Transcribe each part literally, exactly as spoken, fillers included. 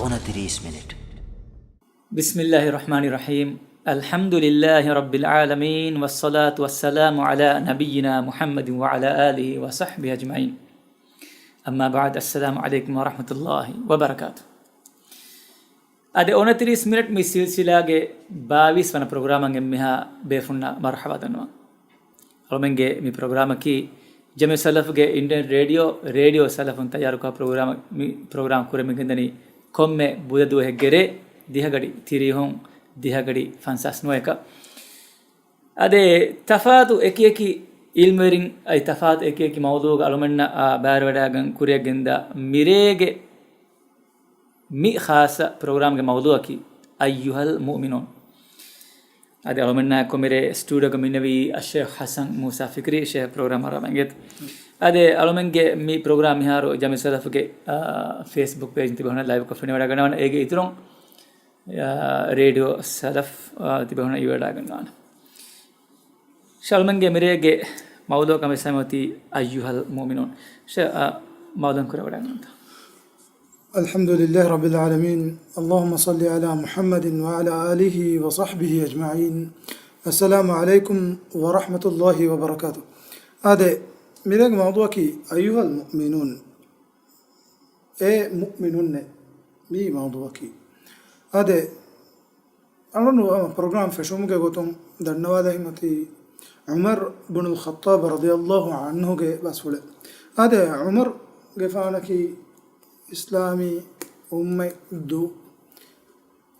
އޮނަތިރީސް މިނިޓް. بسم الله الرحمن الرحيم. الحمد لله رب العالمين، والصلاة والسلام على نبينا محمد وعلى آله وصحبه أجمعين. أما بعد، السلام عليكم ورحمة الله وبركاته. އަދި އޮނަތިރީސް މިނިޓް މި ސިލްސިލާގެ ބާވީސް ވަނަ ޕްރޮގްރާމަށް އެންމެހާ ބޭފުންނަށް މަރުޙަބާ ދަންނަވަން. އަޅުމެންގެ މި ޕްރޮގްރާމަކީ ޖަމިޢު ސަލަފުގެ އިންޓަރނެޓް ރޭޑިއޯ، ރޭޑިއޯ ސަލަފުން ތައްޔާރުކޮށް ޕްރޮގްރާމަށް، މި ޕްރޮގްރާމް ކުރަމުން ގެންދަނީ ކޮންމެ ބުދަ ދުވަހެއްގެ ރޭ ދިހަގަޑި ތިރީހުން، ދިހަގަޑި ފަންސާސް ނުވައަކަށް. އަދި ތަފާތު އެކިއެކި އިލްމުވެރިން އަދި ތަފާތު އެކިއެކި މައުޟޫގަ އަޅުމެންނަށް ބައިވެރިވެވަޑައިގެން ކުރިއަށް ގެންދާ މިރޭގެ މި ޚާއްޞަ ޕްރޮގްރާމްގެ މައުޟޫއަކީ އައްޔުހަލް މުއުމިނޫން. އަދި އަޅުމެންނާ އެކު މިރޭ ސްޓޫޑިއޯގަ މިންނެވީ އައްޝޭޚް ޙަސަން މޫސާ ފިކްރީ ޝޭޚް ޕްރޮގްރާމަރ އަޅުމެންގެ. އަދި އަޅުމެންގެ މި ޕްރޮގްރާމް މިހާރު ޖަމިޢު ސަލަފުގެ، އާ، ފޭސްބުކް ޕޭޖުން ތިބޭފުޅުންނަށް ލައިވްކޮށް ފެނިވަޑައިގަންނަވާނެ. އޭގެ އިތުރުން، އާ، ރޭޑިއޯ ސަލަފް، އާ، ތިބޭފުޅުންނަށް އިވިވަޑައިގަންނަވާނެ. އަޅުމެންގެ މިރޭގެ މައުޟޫ ކަމެއް ސަމަތީ އައްޔުހަލް މުއުމިނޫން. ޝޭޚް، އާ، މައުޟޫ ކުރިއަށް ވަޑައިގަންނަވާނެ. الحمد لله رب العالمين، اللهم صل على محمد وعلى آله وصحبه أجمعين. السلام عليكم ورحمة الله وبركاته. އާދެ، މިރޭގެ މައުޟޫއަކީ އައްޔުހަލް މުއުމިނޫން. އޭ މުއުމިނުންނޭ، މި މައުޟޫއަކީ. އާދެ، އަޅުން ޕްރޮގްރާމް ފެށުމުގެ ގޮތުން ދަންނަވާލަހި މަތީ ޢުމަރު ބުނުލް ޚައްޠާބް ރަޟިޔައްލާހު ޢަންހުގެ ބަސްފުޅެއް. އާދެ، ޢުމަރުގެފާނަކީ އިސްލާމީ އުއްމަތް ދޫ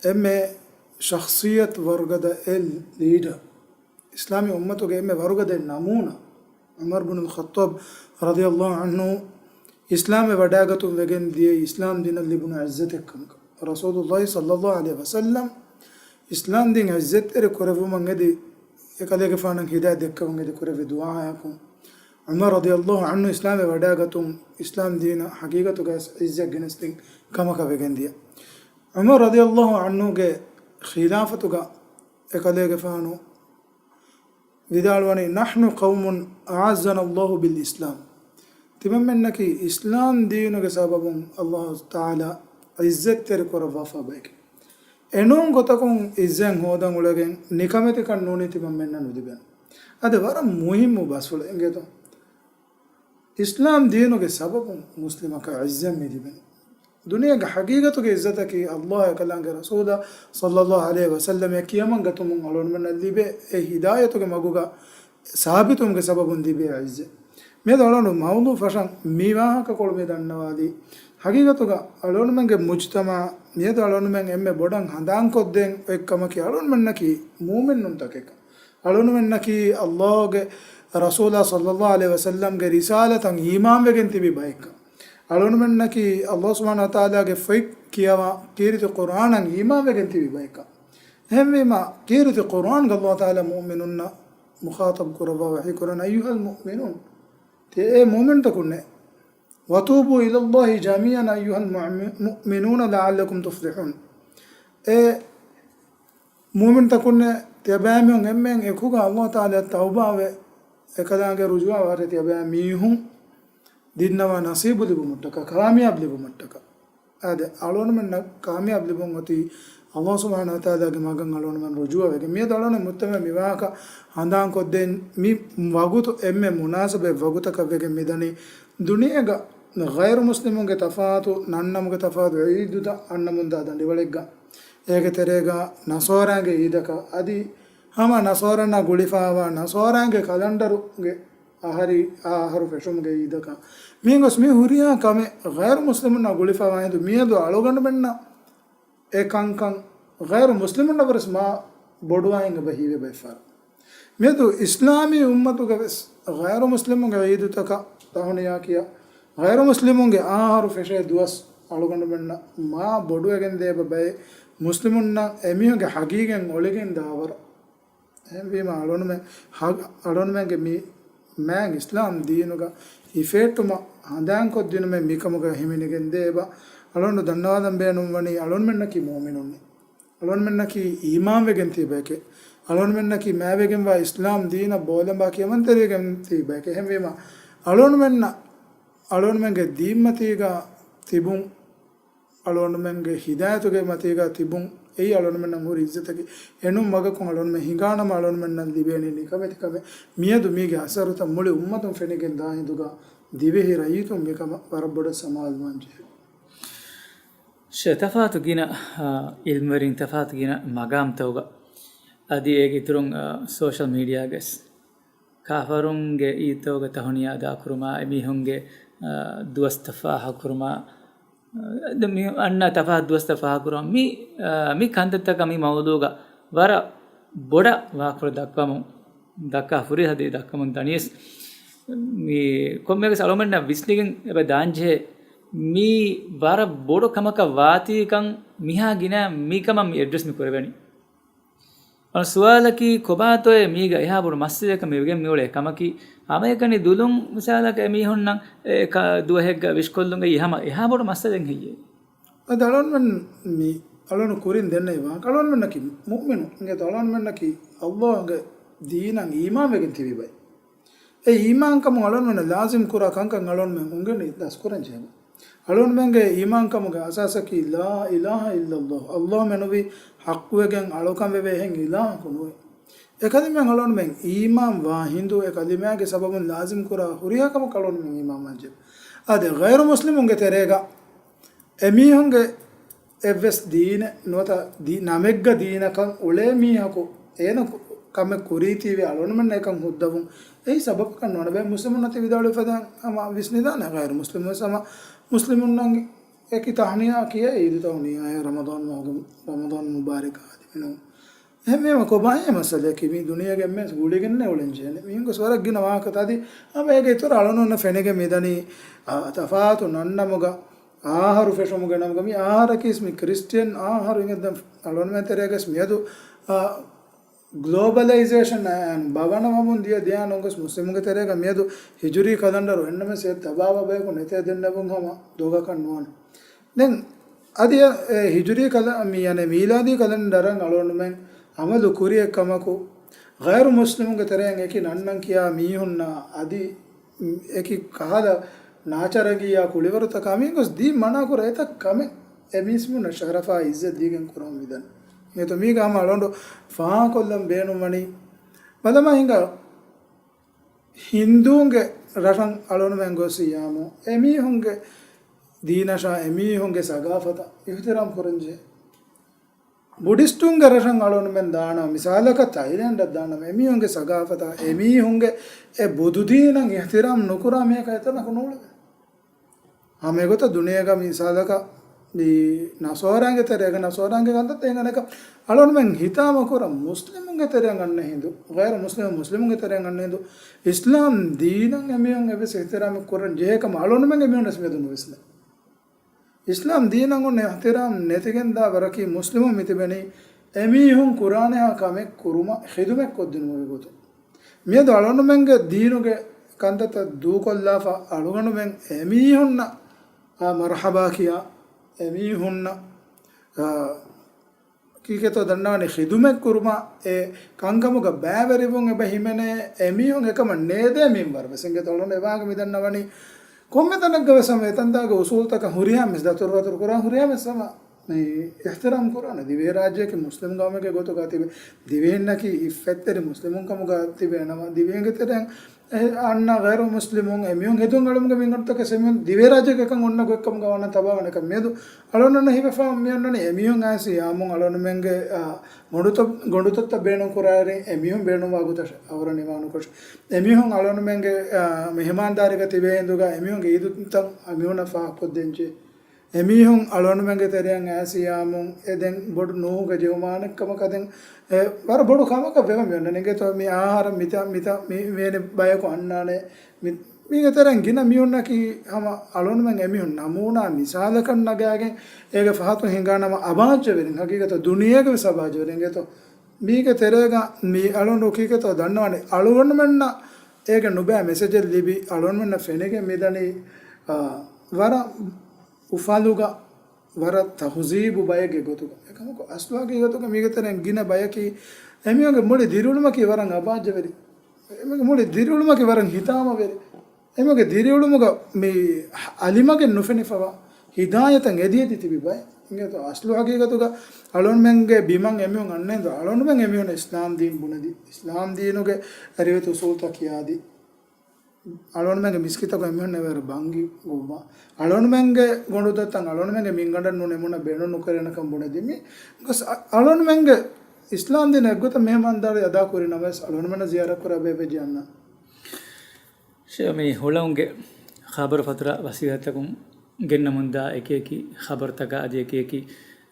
އެންމެ ޝަޚްޞިއްޔަތު ވަރުގަދަ އެއް ލީޑަ، އިސްލާމީ އުއްމަތުގެ އެންމެ ވަރުގަދަ ނަމޫނާ، ޢުމަރު ބުނުލް ޚައްޠާބް ރަޟިޔައްލާހު ޢަންހު އިސްލާމްވެ ވަޑައިގަތުން ވެގެން ދިޔައީ އިސްލާމް ދީނަށް ލިބުނު ޢިއްޒަތެއް ކަމަކަށް. ރަސޫލުﷲ ޞައްލަﷲ ޢަލައިހި ވަސައްލަމް އިސްލާމް ދީން ޢިއްޒަތްތެރި ކުރެއްވުމަށް އެދި، އެކަލޭގެފާނަށް ހިދާޔަތް ދެއްކެވުން އެދި ކުރެއްވި ދުޢާއަކުން، ޢުމަރު ރަޟިޔައްލާހު ޢަންހު އިސްލާމްވެ ވަޑައިގަތުން އިސްލާމް ދީނަށް ޙަޤީޤަތުގައި ޢިއްޒަތް ގެނެސްދިން ކަމަކަށް ވެގެން ދިޔަ. ޢުމަރު ރަޟިޔައްލާހު ޢަންހުގެ ޚިލާފަތުގަ އެކަލޭގެފާނު ވިދާޅުވަނީ، "نحن قوم أعزنا الله بالإسلام." ތިމަންމެންނަކީ އިސްލާމް ދީނުގެ ސަބަބުން ﷲ ތަޢާލާ ޢިއްޒަތްތެރި ކުރައްވާފާ ބައެކޭ. އެނޫން ގޮތަކުން ޢިއްޒަތް ހޯދަން އުޅެގެން ނިކަމެތިކަން ނޫނީ ތިމަންމެންނަށް ނުލިބެން. އަދި ވަރަށް މުހިއްމު ބަސްފުޅެއް އިނގޭތޯ. އިސްލާމް ދީނުގެ ސަބަބުން މުސްލިމަކަށް ޢިއްޒަތް މި ލިބެނީ. ދުނިޔޭގެ ޙަޤީޤަތުގެ ޢިއްޒަތަކީ ﷲ އެކަލާނގެ ރަސޫލާ ޞައްލަﷲ ޢަލައިހި ވަސައްލަމަށް ކިޔަމަން ގަތުމުން އަޅުގަނޑުމެންނަށް ލިބޭ އެ ހިދާޔަތުގެ މަގުގަ ސާބިތުވުމުގެ ސަބަބުން ލިބޭ ޢިއްޒަތް. މިއަދު އަޅުގަނޑު މައުޟޫ ފަށަން މި ވާހަކަކޮޅު މި ދަންނަވާލީ، ޙަޤީޤަތުގަ އަޅުގަނޑުމެންގެ މުޖްތަމަޢަށް މިއަދު އަޅުގަނޑުމެން އެންމެ ބޮޑަށް ހަނދާންކޮށްދޭން އޮތް ކަމަކީ އަޅުގަނޑުމެންނަކީ މުއުމިނުންތަކެކަން. އަޅުގަނޑުމެންނަކީ ﷲ ގެ ރަސޫލާ ޞައްލަﷲ ޢަލައިހި ވަސައްލަމްގެ ރިސާލަތަށް އީމާންވެގެން ތިބި ބައެއްކަން. އަޅުގަނޑުމެންނަކީ ﷲ ސުބްޙާނަހޫ ވަތަޢާލާގެ ފޮތް ކިޔަވާ ކީރިތި ޤުރްއާނަށް އީމާންވެގެން ތިބި ބައެއްކަން. އެހެންވީމަ، ކީރިތި ޤުރްއާންގަ ﷲ ތަޢާލާ މުއުމިނުންނަށް މުޚާޠަބު ކުރައްވާ ވަޙީ ކުރަން، "أيها المؤمنون." ތި އޭ މުއުމިނުންތަކުންނޭ. "وتوبوا إلى الله جميعا أيها المؤمنون لعلكم تفلحون." އޭ މުއުމިންތަކުންނޭ، ތިޔަބައިމީހުން އެންމެން އެކުގަ ﷲ ތަޢާލާ ތައުބާވެ، އެކަލާނގެ ރުޖޫޢަވާ ވަރެ ތިޔަބައިމީހުން ދިންނަވާ ނަސީބު ލިބުމަށްޓަކާ، ކާމިޔާބު ލިބުމަށްޓަކާ. އާދެ، އަޅުގަނޑުމެންނަށް ކާމިޔާބު ލިބުން އޮތީ ﷲ ސުބްޙާނަހޫ ވަތަޢާލާގެ މަގަށް އަޅުގަނޑުމެން ރުޖޫޢަވެގެން. މިއަދު އަޅުގަނޑު މުޖްތަމަޢަށް މި ވާހަކަ ހަނދާންކޮށްދޭން މި ވަގުތު އެންމެ މުނާސަބަތް ވަގުތަކަށް ވެގެން މިދަނީ. ދުނިޔޭގަ ޣައިރު މުސްލިމުންގެ ތަފާތު، ނަންނަމުގެ ތަފާތު، ޢީދުތައް އަންނަމުންދާ ދަނޑިވަޅެއްގަ، އޭގެ ތެރޭގަ ނަޞާރާގެ ޢީދަކަށް އަދި ހަމަ ނަޞާރާންނާ ގުޅިފައިވާ ނަޞާރާގެ ކަލަންޑަރުގެ އަހަރީ، އާ އަހަރު ފެށުމުގެ ޢީދަކަށް މި ގޮސް މި ހުރިހާ ކަމެއް ޣައިރު މުސްލިމުންނާ ގުޅިފައިވާ ހިނދު މިއަދު އަޅުގަނޑުމެންނަށް އެ ކަންކަން ޣައިރު މުސްލިމުންނަށް ވެރަސް މާ ބޮޑުވާހެން އެބަ ހީވޭ ބައެއްފަހަރު. މިއަދު އިސްލާމީ އުއްމަތުގަ ވެސް ޣައިރު މުސްލިމުންގެ ޢީދުތަކަށް ތަހުނިޔާ ކިޔާ، ޣައިރު މުސްލިމުންގެ އާ އަހަރު ފެށޭ ދުވަސް އަޅުގަނޑުމެންނަށް މާ ބޮޑުވެގެން ދޭ އެބަ ބައެއް މުސްލިމުންނަށް އެމީހުންގެ ޙަޤީޤަތް އޮޅިގެން ދާވަރަށް. އެހެންވީމަ އަޅުގަނޑުމެން ހަ-، އަޅުގަނޑުމެންގެ މި މާތް އިސްލާމް ދީނުގަ ހިފޭއްޓުމަށް ހަނދާންކޮށްދިނުމެއް މިކަމުގަ ހިމެނިގެންދޭ އެބަ އަޅުގަނޑު ދަންނަވާލަން ބޭނުންވަނީ އަޅުގަނޑުމެންނަކީ މުއުމިނުންނޭ. އަޅުގަނޑުމެންނަކީ އީމާންވެގެން ތިބޭކޭ. އަޅުގަނޑުމެންނަކީ މާތްވެގެންވާ އިސްލާމް ދީނަށް ބޯލަނބާ ކިޔަމަންތެރިވެގެން ތިބޭކޭ. އެހެންވީމަ އަޅުގަނޑުމެންނަށް، އަޅުގަނޑުމެންގެ ދީންމަތީގަ ތިބުން އަޅުގަނޑުމެންގެ ހިދާޔަތުގެ މަތީގަ ތިބުން، އެއީ އަޅުގަނޑުމެންނަށް ހުރި އިއްޒަތަކީ. އެނޫން މަގަކުން އަޅުގަނޑުމެން ހިނގާނަމަ އަޅުގަނޑުމެންނަށް ލިބޭނީ ނިކަމެތިކަމެއް. މިއަދު މީގެ އަސަރުތައް މުޅި އުއްމަތުން ފެނިގެން ދާ ހިނދުގަ ދިވެހި ރައްޔިތުން މިކަމަށް ވަރަށް ބޮޑަށް ސަމާލުވާން ޖެހޭ. ޝޭ، ތަފާތު ގިނަ، އާ، އިލްމުވެރިން ތަފާތު ގިނަ މަގާމްތަކުގަ އަދި އޭގެ އިތުރުން، އާ، ސޯޝަލް މީޑިއާގަސް ކާފަރުންގެ އީދުތަކުގެ ތަހުނިޔާ އަދާކުރުމާ، އެމީހުންގެ، އާ، ދުވަސްތައް ފާހަގަކުރުމާ، އާ، ދެ މި އަންނަ ތަފާތު ދުވަސްތައް ފާހަގަކުރުމާ، މި، އާ، މި ކަންތައްތަކަށް މި މައުޟޫގަ ވަރަށް ބޮޑަށް ވާކުރަ ދައްކަމުން، ދައްކާ ފުރިހަދީ ދައްކަމުން ދަނީސް، މި ކޮންމެވެސް އަޅުމެންނަށް ވިސްނިގެން އެބަ ދާންޖެހޭ، މީ ވަރަށް ބޮޑު ކަމަކަށް ވާތީކަން މިހާ ގިނަ މިކަމަށް މި އެޑްރެސް މި ކުރެވެނީ. އަ، ސުވާލަކީ، ކޮބާތޯއޭ މީގަ އެހާ ބޮޑު މައްސަލައަކަށް މި ވެގެން މިއުޅޭ ކަމަކީ؟ ހަމައެކަނި ދުލުން މިސާލަކަށް އެމީހުންނަށް އެ ކަ-، ދުވަހެއްގަ ވިޝްކޮށްލުން އެއީ ހަމަ އެހާ ބޮޑު މައްސަލައެއް ހެއްޔޭ؟ އަދި އަޅުގަނޑުމެން މި އަޅުގަނޑު ކުރިން ދެންނެވި ވާހަކަ، އަޅުގަނޑުމެންނަކީ މުއުމިނު އިނގޭތޯ، އަޅުގަނޑުމެންނަކީ އައްލާހުގެ ދީނަށް އީމާންވެގެން ތިބި ބައެއް. އެ އީމާންކަމުން އަޅުގަނޑުމެން ލާޒިމް ކުރާ ކަންކަން އަޅުގަނޑުމެން އުނގެނި ދަސްކުރަން ޖެހެމު. އަޅުގަނޑުމެންގެ އީމާންކަމުގެ އަސާސަކީ ލާ އިލާހަ އިއްލައްލާހު. އައްލާހު މެނުވީ ޙައްޤުވެގެން އަޅުކަންވެވޭ އެހެން އިލާހަކު ނުވޭ. އެ ކަލިމައިން އަޅުގަނޑުމެން އީމާން ވާ ހިނދު، އެ ކަލިމާގެ ސަބަބުން ލާޒިމް ކުރާ ހުރިހާ ކަމަކަށް އަޅުގަނޑުމެން އީމާން ވާންޖެހޭ. އާދެ، ޣައިރު މުސްލިމުންގެ ތެރޭގަ އެމީހުންގެ އެއްވެސް ދީނެއް ނުވަތަ ދީ-، ނަމެއްގަ ދީނަކަށް އުޅޭ މީހަކު އޭނަ ކު-، ކަމެއް ކުރީތީވެ އަޅުގަނޑުމެންނަށް އެކަން ހުއްދަވުން އެއީ ސަބަބަކަށް ނުވާނެ. ބައެއް މުސްލިމުންނަށް ތި ވިދާޅުވި ފަދައިން ހަމަ ވިސްނިދާނެ، ޣައިރު މުސްލިމުން ވެސް ހަމަ މުސްލިމުންނަށް އެކި ތަހުނިޔާ ކިޔޭ އީދު ތަހުނިޔާއޭ ރަމަޟާން މަހުގެ، ރަމަޟާން މުބާރަކާ އަދި މިނޫން. އެހެންވީމަ ކޮބާހޭ މައްސަލައަކީ މި ދުނިޔޭގެ އެންމެން ގުޅިގެންނޭ އުޅެން ޖެހެނީ. މީހުންގެ ވަރަށް ގިނަ ވާހަކަ އަދި ހަމަ އޭގެ އިތުރަށް އަޅުގަނޑު ފެނިގެން މިދަނީ، އާ، ތަފާތު ނަންނަމުގަ އާހަރު ފެށުމުގެ ނަމުގަ މި އާހަރަކީސް މި ކްރިސްޓިއަން އާހަރު އިނގެ ދެން އަޅުގަނޑުމެން ތެރޭގަސް މިއަދު، އާ، ގްލޯބަލައިޒޭޝަން އައި ބަވަނަވަމުން ދިޔަ ދިޔާ ނުގޮސް މުސްލިމުންގެ ތެރޭގަ މިއަދު ހިޖުރީ ކަލަންޑަރު އެންނަމެސް އެއް ދަބާވާ ބަޔަކު ނެތޭ ދެންނެވުން ހަމަ ދޮގަކަށް ނުވާނެ. ދެން އަދި އެ ހިޖުރީ ކަލަ-، މި ޔަނެ މީލާދީ ކަލަންޑަރަށް އަޅުގަނޑުމެން އަމަލު ކުރި އެއްކަމަކު، ޣައިރު މުސްލިމުންގެ ތެރެއިން އެކި ނަންނަން ކިޔާ މީހުންނާ އަދި އެކި ކަހަލަ ނާޗަރަނގިއްޔާ ކުޅިވަރުތަކާ މިގޮސް ދީން މަނާކުރާ އެތައް ކަމެއް އެ މީސްމުންނަށް ޝަރަފާ އިއްޒަތް ދީގެން ކުރަމުން މިދަނީ. އެތޯ މީގަ ހަމަ އަޅުގަނޑު ފާހަގަކޮށްލަން ބޭނުންވަނީ ބަލަމާ ހިނގާ ހިންދޫންގެ ރަށަށް އަޅުގަނޑުމެން ގޮސް ޔާމު އެމީހުންގެ ދީނަށާ އެމީހުންގެ ސަގާފަތަށް އިޙްތިރާމް ކުރަންޖެހޭ. ބުޑިސްޓުންގެ ރަށަށް އަޅުގަނޑުމެން ދާނަ މިސާލަކަށް ތައިލޭންޑަށް ދާނަމަ އެމީހުންގެ ސަގާފަތަށް އެމީހުންގެ އެ ބުދުދީނަށް އިޙްތިރާމް ނުކުރާ މީހަކަށް އެތަނަކު ނޫޅެވޭ. ހަމަ އެގޮތަށް ދުނިޔޭގަ މިސާލަކަށް މި ނަސޯރާގެ ތެރޭގަ ނަސޯރާގެ ކަންތައްތައް އެނގަނެކަ އަޅުގަނޑުމެން ހިތާމަކުރަން މުސްލިމުންގެ ތެރެއަށް އަންނަ ހިނދު، ޣައިރު މުސްލިމު މުސްލިމުންގެ ތެރެއަށް އަންނަ ހިނދު، އިސްލާމް ދީނަށް އެމީހުން އެއްވެސް އިޙްތިރާމެއް ކުރަން ޖެހޭ ކަމަށް އަޅުގަނޑުމެން އެމީހުން ވެސް މިއަދު ނުވިސްނޭ. އިސްލާމް ދީނަށް އޮންނަ އިޙްތިރާމް ނެތިގެންދާ ވަރަކީ މުސްލިމުން މިތިބެނީ އެމީހުން ކުރާނެހާ ކަމެއް ކުރުމަށް ޚިދުމަތް ކޮށްދިނުމުގެ ގޮތުން. މިއަދު އަޅުގަނޑުމެންގެ ދީނުގެ ކަންތައްތައް ދޫކޮށްލާފަ އަޅުގަނޑުމެން އެމީހުންނަށް، އާ، މަރްޙަބާ ކިޔާ، އެމީހުންނަށް، އާ، ކީކޭތޯ ދަންނަވަނީ ޚިދުމަތް ކުރުމަށް އެ ކަންކަމުގަ ބައިވެރިވުން އެބަ ހިމެނޭ އެމީހުން އެކަމަށް ނޭދޭ މިންވަރު ވެސް އިނގޭތޯ އަޅުގަނޑު އެވާހަކަ މިދަންނަވަނީ. ކޮންމެ ތަނެއްގަ ވެސް ހަމަ އެތަންތާގެ އުސޫލުތަކަށް ހުރިހާ މިސް ދަތުރު ވަތުރު ކުރާ ހުރިހާ މިސް ހަމަ މި އިޙްތިރާމް ކުރާނެ. ދިވެހިރާއްޖެއަކީ މުސްލިމް ގައުމެއްގެ ގޮތުގަ ތިބެ ދިވެހިންނަކީ އިއްފަތްތެރި މުސްލިމުން ކަމުގަ ތިބެ ނަމަ، ދިވެހިންގެ ތެރެއިން އެ އަންނަ ޣައިރު މުސްލިމުން އެމީހުން ހެދުން އެޅުމުގެ މިންގަނޑުތަކެއް ސެމި ދިވެހިރާއްޖޭގެ އެކަން އޮންނަ ގޮތްކަމުގަ ވަންނަން ތަބާވާނެ ކަމެއް މިއަދު އަޅުގަނޑަށް ހީވެފަ މި އޮންނަނީ އެމީހުން އައިސް ޔާމުން އަޅުގަނޑުމެންގެ، އާ، ގޮނޑުތައް-، ގޮނޑުތައްތައް ބޭނުން ކުރާއިރިން އެމީހުން ބޭނުންވާ ގޮތަށް އަވަރަށް ނިމާނުކޮށް، އެމީހުން އަޅުގަނޑުމެންގެ، އާ، މެހެމާންދާރީގަ ތިބޭ ހިނދުގަ އެމީހުންގެ އީދުތައް އެމީހުންނަށް ފާހަގަކޮށްދޭންޖެހޭ. އެމީހުން އަޅުގަނޑުމެންގެ ތެރެއަށް އައިސް ޔާމުން އެ ދެން ބޮޑު ނޫހުގެ ޖެހުމާނެ ކަމަކަށް ދެން އެ ވަރަށް ބޮޑު ކަމަކަށް ވެފަ މި އޮންނަނީ. އިނގޭތޯ މި އާހާރަ މިތަ، މިތަ، މި، މިވެނި ބަޔަކު އަންނާނެ. މި، މީގެ ތެރެއިން ގިނަ މީހުންނަކީ ހަމަ އަޅުގަނޑުމެން އެމީހުން ނަމޫނާ މިސާލަކަށް ނަގާގެން އޭގެ ފަހަތުން ހިނގާނަމަ އަބާއްޖަވެރިން، ހަގީގަތަށް ދުނިޔޭގެ ވެސް އަބާއްޖަވެރިން. އިނގޭތޯ މީގެ ތެރޭގަ މި އަޅުގަނޑު ކީކޭތޯ ދަންނަވަނީ އަޅުގަނޑުމެންނަށް އޭގެ ނުބައި މެސެޖެއް ލިބި އަޅުގަނޑުމެންނަށް ފެނިގެން މިދަނީ، އާ، ވަރަށް އުފަލުގަ ވަރަށް ތަހުޒީބު ބައެއްގެ ގޮތުގަ. އެކަމަކު އަސްލު ހަގީގަތުގަ މީގެ ތެރެއިން ގިނަ ބަޔަކީ އެމީހުންގެ މުޅި ދިރިއުޅުމަކީ ވަރަށް އަބާއްޖަވެރި. އެމީހުންގެ މުޅި ދިރިއުޅުމަކީ ވަރަށް ހިތާމަވެރި. އެމީހުންގެ ދިރިއުޅުމުގަ މި އަލިމަގެއް ނުފެނިފަވާ، ހިދާޔަތަށް އެދި އެދި ތިބި ބައެއް. އިނގޭތޯ، އަސްލު ހަގީގަތުގަ އަޅުންމެންގެ ބިމަށް އެމީހުން އަންނައިންދޯ، އަޅުންމެން އެމީހުން އިސްލާމް ދީން ބުނެދި، އިސްލާމް ދީނުގެ ރިވެތި އުސޫލްތައް ކިޔާދި، އަޅުންމެންގެ މިސްކިތަކު އެމީހުން އެވަރަށް ބަންގި ގޮއްވާ، އަޅުންމެންގެ ގޮނޑުދައްތަން އަޅުންމެންގެ މިންގަނޑަށް ނޫން އެމީހުންނަށް ބޭނުން ނުކެރޭނެކަން ބުނެދި، މި ގޮސް އަ-، އަޅުންމެންގެ އިސްލާމް ދީން އެއްގޮތަށް މިހެމާންދާރު އަދާ ކުރި ނަމަވެސް، އަޅުންމެންނަށް ޒިޔާރަތް ކުރާ ބޭބެއް ޖެހި އަންނަ. ޝޭ، މި ހުޅަނގުގެ ޚަބަރު ފަތުރާ ވަސީލަތްތަކުން ގެންނަމުންދާ އެކިއެކި ޚަބަރުތަކާ އަދި އެކިއެކި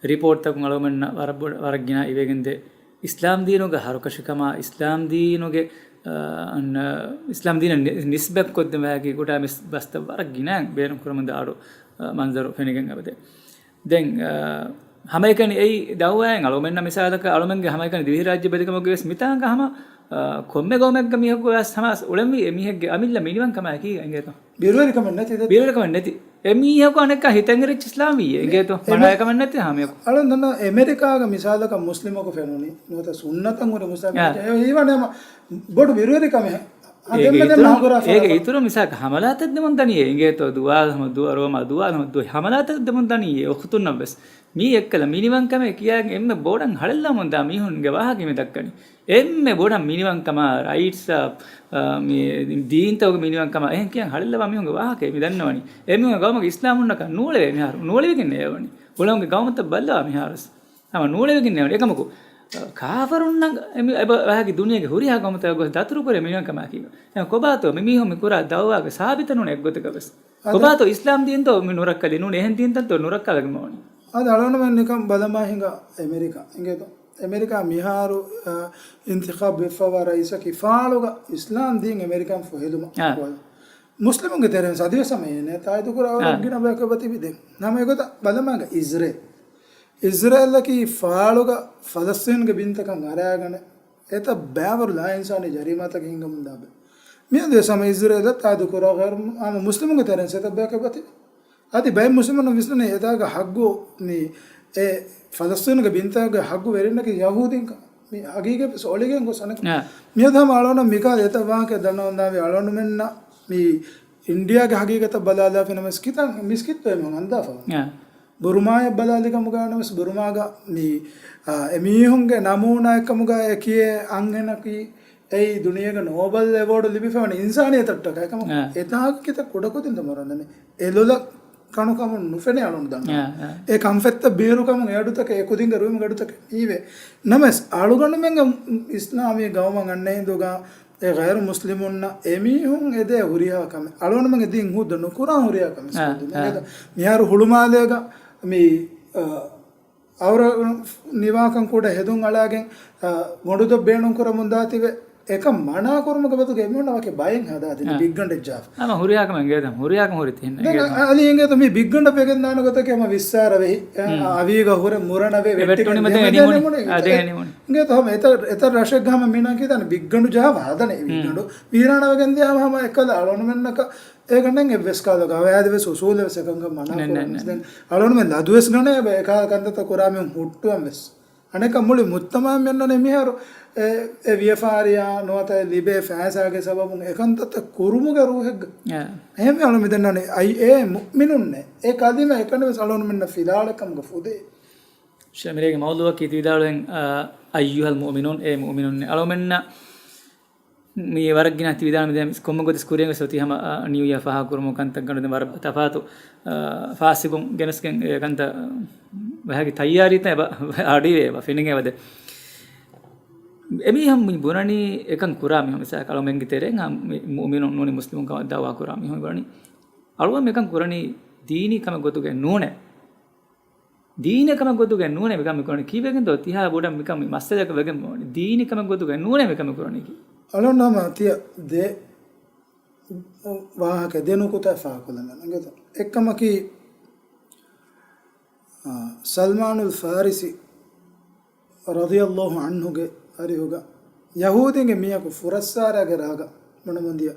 ރިޕޯޓްތަކުން އަޅުގަނޑުމެންނަށް ވަރަށް ބޮ-، ވަރަށް ގިނަ އިވޭގެންދޭ. އިސްލާމް ދީނުގެ ހަރުކަށިކަމާ، އިސްލާމް ދީނުގެ، އަ، އަންނަ، އިސްލާމް ދީނަށް ނި-، ނިސްބަތްކޮށްދެން ވައިގި ގޮޑާ މިސް ބަސްތައް ވަރަށް ގިނައިން ބޭނުން ކުރަމުންދާ އަޑު، އަ، މަންޒަރު ފެނިގެން އެބަދޭ. ދެން، އަ، ހަމައެކަނި އެއީ ދައުވާއިން އަޅުމެންނަށް މިސާލަކަށް އަޅުމެންގެ ހަމައެކަނި ދިވެހިރާއްޖެ ބެލިކަމުގެ ވެސް މިތާނގަ ހަމަ، އަ، ކޮންމެ ގައުމެއްގެ މީހަކު ވެސް ހަމަ އުޅެންވީ އެމީހެއްގެ އަމިއްލަ މިނިވަންކަމާއެކީ އިނގޭތޯ؟ ބިރުވެރިކަމެއް ނެތި ދެ-، ބިރުވެރިކަމެއް ނެތި. އެމީހަކު އަނެއްކާ ހިތަށްއެރިއްޗި އިސްލާމްވީއޭ އިނގޭތޯ؟ އެ-، މަނާޔަކަމެއް ނެތި ހަމަޔަކު. އަޅުން ދަންނަ އެމެރިކާގަ މިސާލަކަށް މުސްލިމަކު ފެނުނީ ނުވަތަ ސުންނަތަށް ހުރި މުސްލިމަކު އާ. އެ-، ހީވަނީ ހަމަ ބޮޑު ބިރުވެރިކަމެއް. އޭގެ އިތުރު، އޭގެ އިތުރު މިސާލަކަށް ހަމަލާތައް ދެމުން ދަނީ އިނގޭތޯ؟ ދުވާލު ހަމަ ދުވާ، ރޯމާ ދުވާލު ހަމަ ދުވާ ހަމަލާތައް ދެމުން ދަނީ އުޚުތުންނަށް ވެސް. މީ އެއްކަލަ މިނިވަންކަމެއް ކިޔާގެން އެންމެ ބޮޑަށް ހަޅެއްލަވަމުންދާ މީހުންގެ ވާހަކަ މި ދައްކަނީ. އެންމެ ބޮޑަށް މިނިވަންކަމާ، ރައިޓްސް އާ، މި ދީންތަކުގެ މިނިވަންކަމާ އެހެން ކިޔަން ހަޅެއްލަވާ މީހުންގެ ވާހަކައެއް މި ދަންނަވަނީ. އެމީހުން ގައުމަކަށް އިސްލާމް ހުންނަކަށް ނޫޅެވޭ މިހާރު. ނޫޅެވިގެން ނޭވަނީ. ހުޅަނގުގެ ގައުމުތައް ބައްލަވާ މިހާރު ވެސް. ހަމަ ނޫޅެވިގެން ނޭވަނީ. އެކަމަކު، އަ، ކާފަރުންނަށް އެމި-، އެބަ ވަހަކި ދުނިޔޭގެ ހުރިހާ ގައުމުތަކަށް ގޮސް ދަތުރުކުރޭ މިނިވަންކަމާއެކީ. އެހެން ކޮބާތޯ މި މީހުން މި ކުރާ ދައުވާގެ ސާބިތަށް ނޫން އެއްގޮތަކަށް ވެސް؟ އަދަ- ކޮބާތޯ އިސްލާމް ދީންތޯ މި ނުރައްކަލީ؟ ނޫނީ އެހެން ދީންތައްތޯ ނުރައްކާލަގެން މި ވަނީ. އަދި އަޅުގަނޑުމެން ނިކަން ބަލަމާ ހިނގާ އެމެރިކާ އިނގޭތޯ؟ އެމެރިކާ މިހާރު، އަ، އިންތިޚާބް ވެފަވާ ރައީސަކީ ފާޅުގަ އިސްލާމް ދީން އެމެރިކާން ފޮހެލުމަށް އާ. މުސްލިމުންގެ ތެރެއިން ސަދިވެސް ހަމަ އޭނަ ތާއިދުކުރާ އާ. ވަރަށް ގިނަ ބަޔަކަށް ތިބި. ދެން ހަމަ އެގޮތަށް ބަލަމާގަ އިޒްރޭލް. އިޒްރޭލަކީ ފާޅުގަ ފަލަސްތީންގެ ބިންތަކަށް އަރާގަނެ އެތައް ބައިވަރު ލާއިންސާނީ ޖަރީމާތަކެއް ހިނގަމުންދާ ބައެއް. މިއަދު ވެސް ހަމަ އިޒްރޭލަށް ތާއިދު ކުރާ ޣައިރު މު-، ހަމަ މުސްލިމުންގެ ތެރެއިން އެތައް ބަޔަކަށް ތިބި. އަދި ބައެއް މުސްލިމުން ވިސްނަނީ އެތާގަ ހައްގު މި އެ ފަލަސްތީނުގެ ބިންތަކުގެ ހައްގު ވެރިންނަކީ ޔަހޫދީން ކަމަށް. މި ހަގީގަތް ވެސް އޮޅިގެން ގޮސް އަނެއް. އާ. މިއަދު ހަމަ އަޅުގަނޑަށް މިކާލަ އެތައް ވާހަކަ ދަންނަވަންދާވި އަޅުގަނޑުމެންނަށް މި އިންޑިއާގެ ހަގީގަތަށް ބަލާލާފިނަމަވެސް ކިތަން މިސްކިތްތޯ އެމީހުން އަންދާފަ. އާ. ބުރުމާޔަށް ބަލާލި ކަމުގަ ނަމަވެސް ބުރުމާގަ މި، އާ، އެމީހުންގެ ނަމޫނާއެއް ކަމުގަ އެކިއެއް އަންހެނަކީ އެއީ ދުނިޔޭގެ ނޯބަލް އެވޯޑް ލިބިފަވަނީ އިންސާނިއްޔަތަށްޓަކާ. އެކަމަކު އާ. އެތާކު ކިތައް ކުޑަކުދިންތައް މަރަންދަނީ. އެލޮލަށް ކަނުކަމުން ނުފެނޭ އަޅުން ދަންނަ. އާ، އާ. އެ ކަންފަތްތައް ބޭރުކަމުން އެ އަޑުތަކެއް އެ ކުދިންގެ ރުއިމުގެ އަޑުތަކެއް ހީވޭ. ނަމަވެސް އަޅުގަނޑުމެންގެ އިސްލާމީ ގައުމަށް އަންނައިން ދުގާ އެ ޣައިރު މުސްލިމުންނަށް އެމީހުން އެދޭ ހުރިހާ ކަމެއް. އަޅުގަނޑުމެންގެ ދީން ހުއްދަ ނުކުރާ ހުރިހާ ކަމެއް އާ، ސުވަދު. އާ. އެ ދަ-، މިހާރު ހުޅުމާލޭގަ މި، އަ، އައުރަ ނިވާކަން ކުޑަ ހެދުން އަޅާގެން، އަ، ގޮނޑުދޮށް ބޭނުން ކުރަމުން ދާތިވެ. އެކަން މަނާ ކުރުމުގެ ބަދުގަ އެމީހުންނަށް ވަކި ބައެއް ހަދާދިން އާ. ބިއްގަނޑެއް ޖާފަ. ހަމަ ހުރިހާ ކަމެއް އިނގޭތަ؟ ހުރިހާ ކަމެއް ހުރި ތިހެން ދެން އިނގޭތަ؟ އަ-، އަދި އިނގޭތަ މި ބިއްގަނޑަށް ވެގެން ދާނެ ގޮތަކީ ހަމަ ވިއްސާރަ ވެހި، އަ، ހުން. އަވީގަ ހުރެ މުރަނަ ވެ އެ ވެއްޓެން ވެއްޓުނި މަދެ އެ އެނިމުނި. އެ ދެން އެނިމުނި. އިނގޭތަ ހަމަ އެތައް، އެތައް ރަށެއްގަ ހަމަ މިނާ ކީ ދާނެ ބިއްގަނޑު ޖާފަ ހަދަނެ އެ ހުން. ބިއްގަނޑު. ވީރާނާ ވެގެން ދިޔާ ހަމަ އެކަލަ އަޅުގަނޑުމެންނަކަށް އޭގަނޑެއް އެއްވެސް ކާލަ ގަވާއިދުވެސް އުސޫލެއްވެސް އެކަންކަން މަނާ ނެ، ނެ، ކުރަން ނެ. ވެސް. ދެން އަޅުގަނޑުމެން ލަދުވެސް ގަނޭ އެކާ ކަންތައްތައް ކުރާ މީހުން ހުއްޓުވަން ވެސް. އަނެކަ މުޅި މުޖްތަމައަށް މިއަންނަނީ މިހާރު އެ، އެ ވިޔަފާރިއާ ނުވަތަ އެ ލިބޭ ފައިސާގެ ސަބަބުން އެކަންތައްތައް ކުރުމުގެ ރޫހެއްގަ. އެ. އެހެންވެ އަޅު މިދަންނަނީ އައި އޭ މުއުމިނުންނޭ. އެ ކަލިމަ އެކަނި ވެސް އަޅުގަނޑުމެންނަށް ފިލާޅެއް ކަމުގަ ފުދޭ. ޝަމިރޭގެ މައުލޫއަކީ ތިވިދާޅުވެން، އާ، އައްޔުހަލް މުއުމިނޫން، އޭ މުއުމިނުންނޭ. އަޅުމެންނަށް މި ވަރަށް ގިނަ ތިވިދާނެ މި ދެން ކޮންމެ ގޮތެއް ކުރިޔަށް ވެސް އޮތީ ހަމަ، އަ، ނިއު އިޔާ ފާހަގަކުރުމުގެ ކަންތައްގަނޑު ދެން ވަރަށް ތަފާތު، އަ، ފާސިގުން ގެނެސްގެން އެ ކަންތައް ވަހަކި ތައްޔާރީތައް އެބަ އަޑުއިވޭ އެބަ ފެނިގެން އެބަދޭ. އެމީހުން މި ބުނަނީ އެކަން ކުރާ މީހުން މިސާލަކަށް އަޅުމެންގެ ތެރޭން އާ މި މުއުމިނުން ނޫނީ މުސްލިމުން ކަމަށް ދައުވާ ކުރާ މީހުން ބުނަނީ. އަޅުގަނޑު މިކަން ކުރަނީ ދީނީ ކަމެއް ގޮތުގައެއް ނޫނޭ. ދީނީ ކަމެއް ގޮތުގައެއް ނޫނޭ މިކަން މި ކުރަނީ. ކީއްވެގެންދޯ ތިހާ ބޮޑަށް މިކަން މި މައްސަލައަކަށް ވެގެން ބުނަނީ. ދީނީ ކަމެއް ގޮތުގައެއް ނޫނޭ މިކަން މި ކުރަނީކީ. އަޅުން ހަމަ ތިޔަ ދެ ވާހަކަ ދެ ނުކުތާ ފާކުލަމެން އިނގޭތޯ. އެއްކަމަކީ، އާ، ސަލްމާނުލް ފާރިސީ ރަޟިޔަﷲ ޢަންހުގެ އަރިހުގަ ޔަހޫދީންގެ މީހަކު ފުރައްސާރާގެ ރާގަ ބުނަމުންދިޔަ،